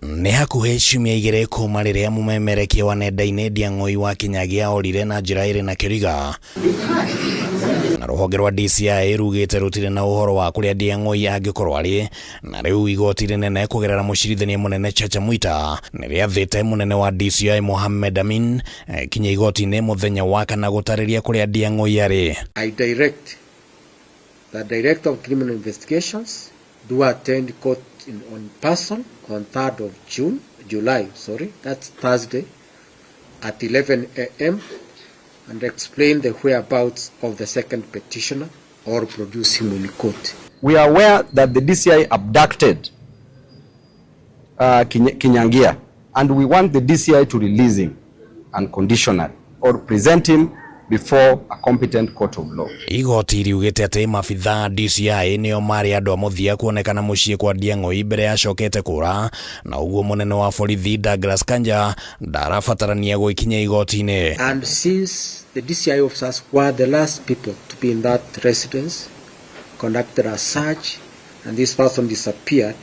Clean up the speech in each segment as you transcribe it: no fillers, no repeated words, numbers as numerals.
Nĩ hakuhĩ ciumia 2 kuma rĩrĩa mũmemerekia wa nenda-inĩ Ndiang'oi wa Kinyagia orire na njĩra ĩrĩ na kĩriga na rũhonge rwa DCI rugĩte rũtirĩ na ũhoro wa kũrĩa Ndiang'oi angĩkorwo arĩ, na rĩu igoti rĩnene kũgerera mũcirithania mũnene Chacha Mwita nĩ rĩathĩte mũnene wa DCI Mohamed Amin kinye igoti-inĩ mũthenya wa kana gũtarĩria kũrĩa Ndiang'oi arĩ. I direct the Director of Criminal Investigations do attend court on person on 3rd of June, July, sorry, that's Thursday, at 11 a.m. and explain the whereabouts of the second petitioner or produce him in court. We are aware that the DCI abducted Kinyangia, and we want the DCI to release him unconditionally or present him before a competent court of law. Igoti riugĩte atĩ maabithaa DCI nĩo marĩ andũ a mũthia kuonekana mũciĩ kwa Ndiang'oi mbere acokete kũra, na ũguo mũnene wa borithi Douglas Kanja ndarabatarania gwĩkinya igoti-inĩ. And since the DCI officers were the last people to be in that residence, conducted a search, and this person disappeared,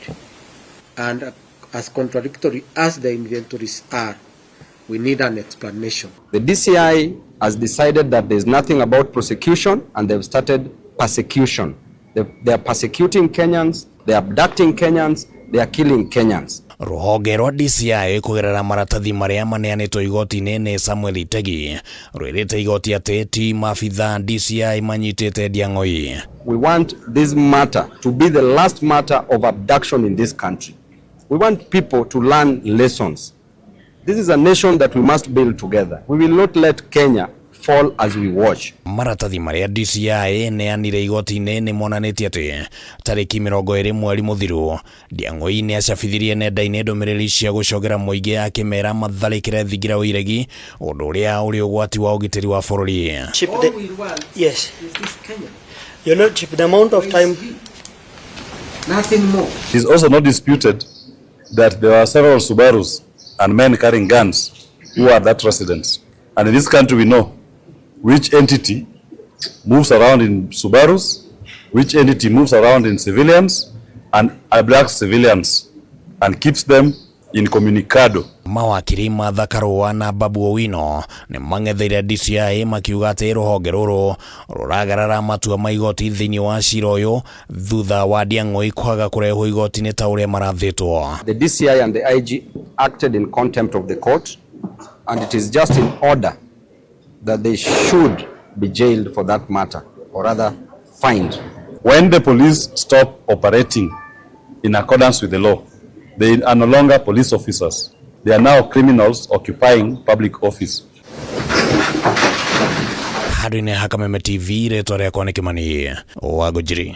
and as contradictory as the inventories are, we need an explanation. The DCI has decided that there's nothing about prosecution, and they've started persecution. They are persecuting Kenyans, they are abducting Kenyans, they are killing Kenyans. Rũhonge rwa DCI kũgerera maratathi marĩa maneanĩtwo igoti-inĩ nĩ Samuel Itegi rwĩrĩte igoti atĩ ti maabithaa DCI manyitĩte Ndiang'oi. We want this matter to be the last matter of abduction in this country. We want people to learn lessons. This is a nation that we must build together. We will not let Kenya fall as we watch. Maratathi marĩa DCI neanire igoti-inĩ nĩ monanĩtie atĩ tarĩki 20 mweri mũthiru Ndiang'oi nĩ acabithirie nenda-inĩ ndũmĩrĩri cia gũcogera mũingĩ akĩmera matharĩkĩre thingira ũiregi, ũndũ ũrĩa ũrĩ ũgwati wa ũgitĩri wa bũrũri. Chief, All the, we want yes, is this Kenyan. Your Lordship, the amount of Where is time he? Nothing more. It is also not disputed that there were several Subarus and men carrying guns who were at that residence. And in this country we know which entity moves around in Subarus, which entity moves around in civilians and abducts civilians and keeps them incommunicado. Mawakiri Martha Karua na Babu Owino nĩ mang'etheire DCI makiuga atĩ rũhonge rũrũ rũragarara matua ma igoti thĩinĩ wa cira ũyũ thutha wa Ndiang'oi kwaga kũrehwo igoti-inĩ ta ũrĩa marathĩtwo. The DCI and the IG acted in contempt of the court, and it is just in order that they should be jailed for that matter, or rather fined. When the police stop operating in accordance with the law, they are no longer police officers. They are now criminals occupying public office. Handũ-inĩ ha Kameme TV, rĩtwa rĩakwa nĩ Kĩmani wa Ngũnjiri.